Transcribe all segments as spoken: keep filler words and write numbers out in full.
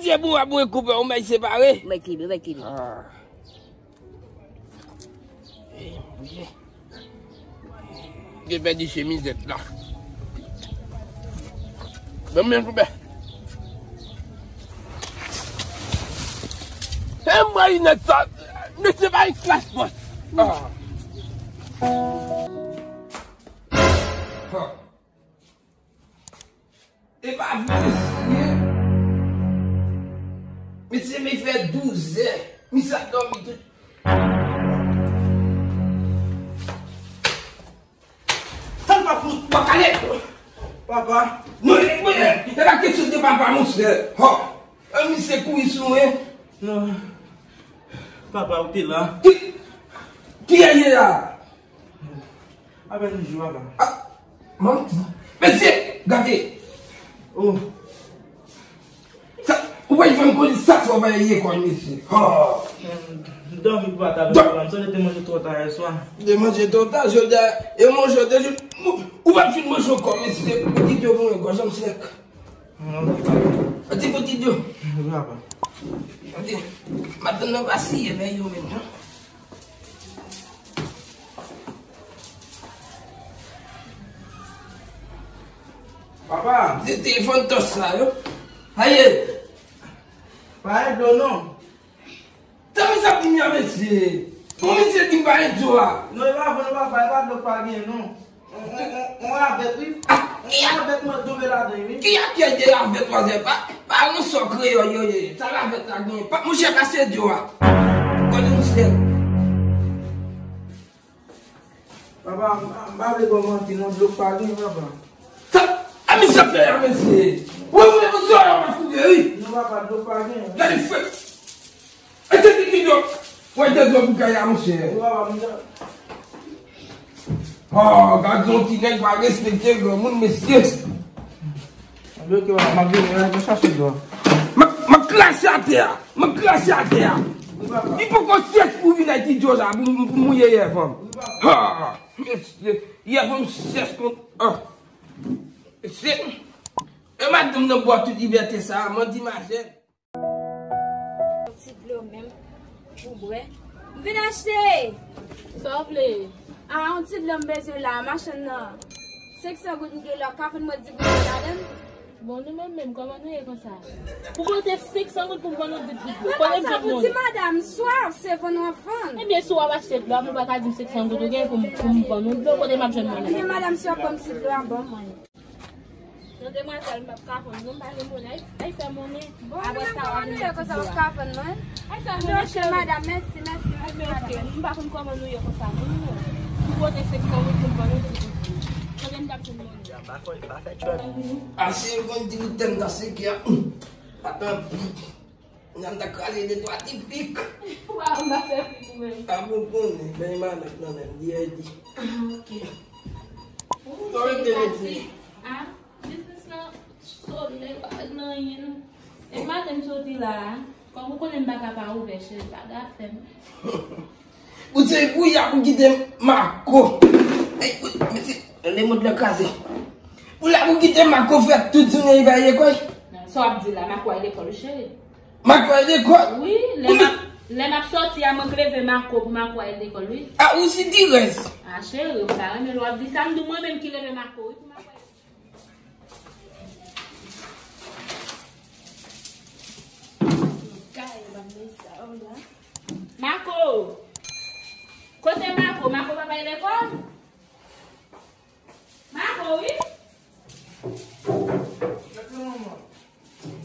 Se bon, a bon, e koupe, ou mèt separe. Ou mèt kebe, ou mèt kebe. Ah. Gen pèdi chemizèt la. Ban mwen koupe. E mwen linèt sa, mesye pa yon klas pòs. Ah. Ah. E pa vre, mesye. Mesye, men fè douz è. Misye ap dòmi tout. Sa n pa fout, pa kale. Papa. Non, e, e, e pa kesyon de papa, monchè. Ho. E misye kouri sou mwen. Non. Papa, ou te la. Ki, ki a ye la? Apèn jou, papa. Ah, manti. Mesye, gade. Oh. Sa, ou pa janm konn sa fò bay lekòl, mesye. Oh. M dòmi pou pa ta dòmi, papa. M santi te manje twò ta yè swa. Te manje twò ta, jodi a, e manje de jou, ou, ou p ap fin manje ankò, mesye. Ou kite yo pou mwen, gòj an sèk. An ti pitit yo. Wi, papa. Gade, madanm nan pa siye men yo menm, non. Papa. Se telefòn tòch sa yo. Aye. Pa gen dlo non. Tan misye ap di m ya, mesye. Bon, misye di m pa gen dlo a. Non, e pa vre, non, papa, e pa dlo k pa gen, non. On, on, on, on ravèt, wi. Ah, on ravèt mwen tonbe ladan, wi. Ki a kè de ravèt, wazè? Pa, pa yon sò kreyòl yo ye. Sa ravèt la gen. Pa, monchè, pase dlo a. Gade yon sèl. Papa, m, m pa vle ba w manti, non, dlo k pa gen, papa. Sa, a misye ap fè a, mesye. Wi, wi, wi, zò yo ap koupe, wi. Non, papa, dlo k pa gen. Gade fè. E se ki ki dlo? Wè, de dlo pou kay a, monchè. Wi, papa, m ja. Oh, gad yon ti nèg pa respekte granmoun, mesye. Anben, oke, papa, m ap vini, m ap chache dlo. M ap, m ap krache atè a. M ap krache atè a. Li poko syès pou vin ak ti dlo sa pou, pou mouye yèv an. Ha! Mesye, yèv an syès kont. Ah! Mesye, e madanm nan bwè tout libète sa, mwen di majè. Yon ti dlo menm pou bwè. M vin achte! Sa w vle? A, yon ti dlo m bezwen la, machann nan. Senk san goud m gen la, w ka vann mwen di goud ladan l? Bon, nou menm menm, kòman nou ye konsa? Pou pote senk san goud pou m vann nou di goud dlo. Kote m jwenn mòn? Di madanm, swa se vann w ap vann. Ebyen, si w ap achte dlo, m ou pa ka di m senk san goud ou gen pou m, pou m vann ou dlo, kote m ap jwenn mòn? Ebyen, madanm, si w ap ban m ti dlo a, ban mwen. Non, demwazèl, m p ap ka vann, non, m pa gen monnen. Ay, ay fè monnen. Bon, apre sa, w ap vin di dlo a. Ay, fè monnen, cheri. Madanm, mèsi, mèsi, mèsi, madanm. M pa konn kòman nou ye konsa, non, non. M pote senk san goud pou m vann yon ti goud dlo. Kote m t ap jwenn monnen? Pa fè, pa fè trap. Ase yo konn di ou tèm nan se kè. Atann. Nan ta kraze de twa ti pik. Ou pa konn pa fè pik ou menm. A bon, konnen, men madanm nan menm, li a di. Ah, ok. Ou se pase. Ah, biznis lan, solèy, pa gen anyen. E maten m soti la, kòm ou konnen m pa ka pa ouvè, cheri, pa ka fè m. Ou se pou y ap kite Marco. Ey, ou, mesye, lemond lan kraze. Ou la pou kite Marco fè tout jounen li pa lekòl? Sa w ap di la, Marco al lekòl, wi, cheri. Marco al lekòl? Wi, lè m ap, lè m ap sòti a, mwen k leve Marco pou Marco al lekòl, wi. A, ou sitirèz. A, cheri, ou pa renmen lè w ap di sa, m di w mwen menm ki leve Marco, wi, pou Marco al lekòl. Marco! Kote Marco? Marco pa bay lekòl? Marco, wi.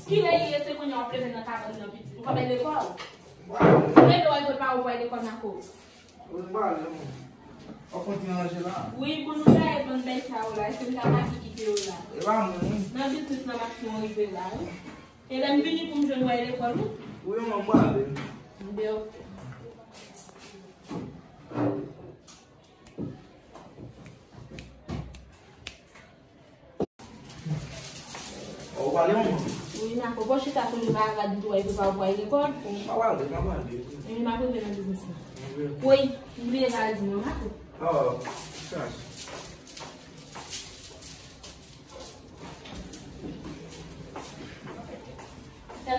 Kilè li ye, se kounye a w ap leve nan kabann nan, pitit? Ou pa bay lekòl? Leve w al pot pa ou pou al lekòl, Marco. Ou pa ale, non. W ap kontinye ranje la? Wi, pou nou gaye bann bèy sa yo la, èske m ta pati kite yo la? E pa mwen, wi. Nan biznis lan, m ap fè yon rive la, wi. E lè m vini pou m jwenn w al lekòl, wi. Wi, manman, m ale. Byen, oke. Ou pale, manman? Wi, Marco, bon, chita sou li, pa gad m tou, epi pa w pral lekòl. Ou pa pale, pa pale. Epi m ap rive nan biznis la. Wi, m bliye valiz mwen, Marco. Oh, chans. Sè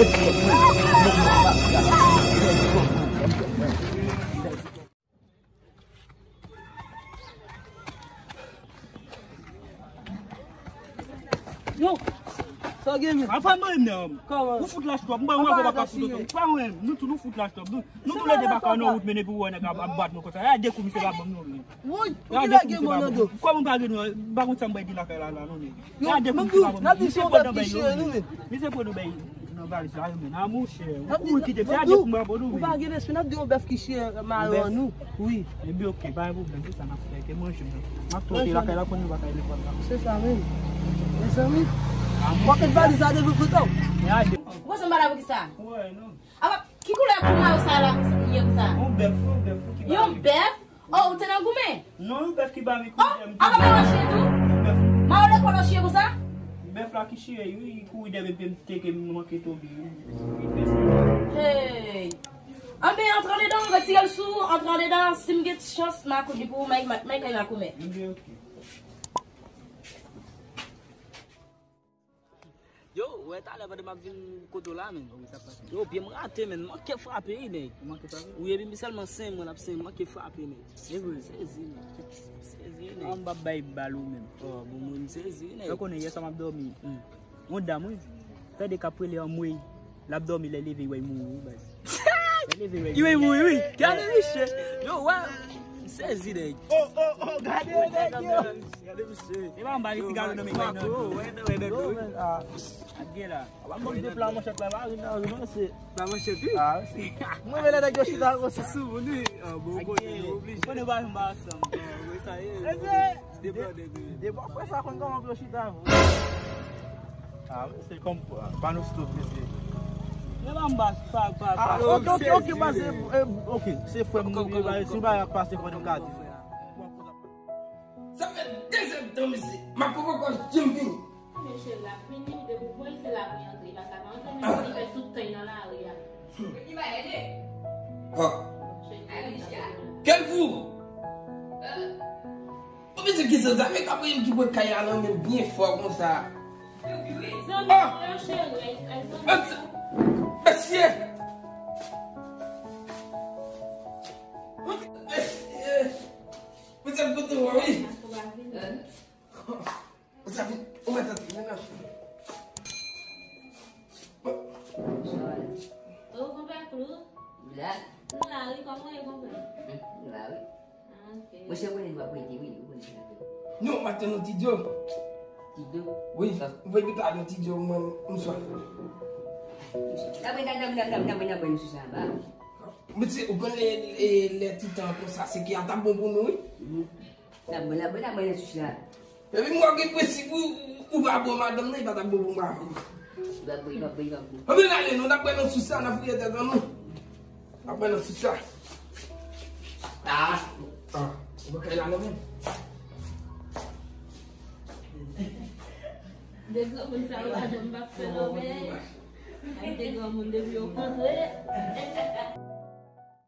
Yo, sa w gen, men? Apa mwen menm. Kòman? Ou fout lach twòp. Mwen, mwen, pa ka fout. Pa mwen, nou tou, nou fout lach twòp. Nou, nou tou lè de baka nan wout, mennen pou wè nèg ap, ap bat nou konsa. Ya de kou misye pa ban m non, men. Woy, ou ki lage mwen nan do. Kòman pa gen nou? Pa konn sa m bay di lakay la, la, non, men. Yo, m ap di w, n ap di se yon bèf ki chire nou, men. Misye pran nou bay nan valiz la, men. A, monchè, ou kouri kite m. Se a de kou m ap ban nou, men. Ou pa gen lespri, n ap di yon bèf ki chire mayo an nou. Wi. Ebyen, oke, pa gen pwoblèm, se sa n ap fè, ke manje, men. M ap tonbe lakay la, konn nou pa kay lekòl la. Se sa menm. Mezanmi. Pòkèt valiz la devan foto. Ou panse m pa la pou ki sa? Apa, ki koulè pou mayo sa la, yèm sa? Yon bèf, yon bèf, yon ki ba. Yon bèf? Oh, ou te nan goumen? Non, yon bèf ki ba mi koulè. Oh, apa mayo chire tou? Yon bèf. Mayo lekòl chire konsa? Bèf la ki chire, wi, li kouri dèyè m epi m teke m manke tonbe, wi. Li fè sa. Hey! Anben, antre andedan, retire l sou, antre andedan, si m gen ti chans, m a kouri pou ou, may, may, may kay makomè. Ebyen, oke. Yo, wè talè pandan m ap vin kote w la, men. Yo, pye m rate, men. Manke frape, wi, nèg. Ou manke frape? Wi, epi m sèlman senk mwen l ap senk, manke frape, nèg. E vre? Sezi, nèg. Sezi, nèg. An, m p ap bay bal ou menm. Oh, bon, mwen, m sezi, nèg. Ou konnen, yè swa m ap dòmi. Hmm. Yon dam, wi. Tande k ap rele anmwey. L ap dòmi, lè leve, y wè y mouri, wi, baz. Lè leve, y wè y mouri, wi. Gade misye. Yo, wè. M sezi, nèg. Oh, oh, oh, gade, gade, gade. Gade misye. E pa anba li ti galo nan men, non. Wè, wè, wè, wè. Ak gen la. Ap ban m de pla manchèt la, pa ri nan ri, non, se. Pla manchèt, wi. Ah, si. Mwen, men lè nèg yo chita, konsa. Sou moun, wi. Ah, bon, kote, yo oblije. Konnen pa janm ansanm. Bon, sa ye. Deblòde, wi. Depi w ap fè sa, konn kòman pou yo chita. Ah, mesye, kòm, pa nou stop, mesye. Men pa m bas, pa, pa, pa. Ah, ok, ok, ok, pase, eh, ok, se frè m nou ye, si w pa pase, fò nou gade. Sa fè de zèdtan, mesye, m ap poko janm vini. Mesye, l ap vini, depi w voye se la pou l antre, li pa ka pa antre, men li fè tout tan nan lari a. Ah. Kèl fou! Ou bezwen ki zanmi k ap rele m ki pran kay la nan men byen fò konsa. Ah! Mesye! Mesye! Mesye, m kontan wè w, wi. Mesye, vin. Ou mèt antre, vin nan. Oh, konpè Klou. La. M la, wi, kòman w ye, konpè? Hmm, m la, wi. Ah, ok. Mwen, se konnen nou ap rete, wi, ou konnen sa. Non, m ap tann yon ti dlo. Ti dlo? Wi, m voye pita yon ti dlo, mwen, m swaf. N ap, n ap, n ap, n ap, n ap, n ap, n ap, sou sa anba. Mesye, ou konnen lè, lè, lè ti tan konsa, se ki a t ap bon pou nou, wi. Mhm. N ap, n ap, n ap, nan sous la. Epi mwen gen prensip, ou, ou pa bon madanm nan, li pa t ap bon pou mwen avè w. Li pa bon, li pa bon, li pa bon. Anben ale non, n ap pran nan sous la, n ap fouye tèt an nou. N ap pran nan sous la. Ah, ah, ou pa kay la non menm. De granmoun sa yo pa janm p ap fè lòbèy. Ay, te granmoun depi yo kontre.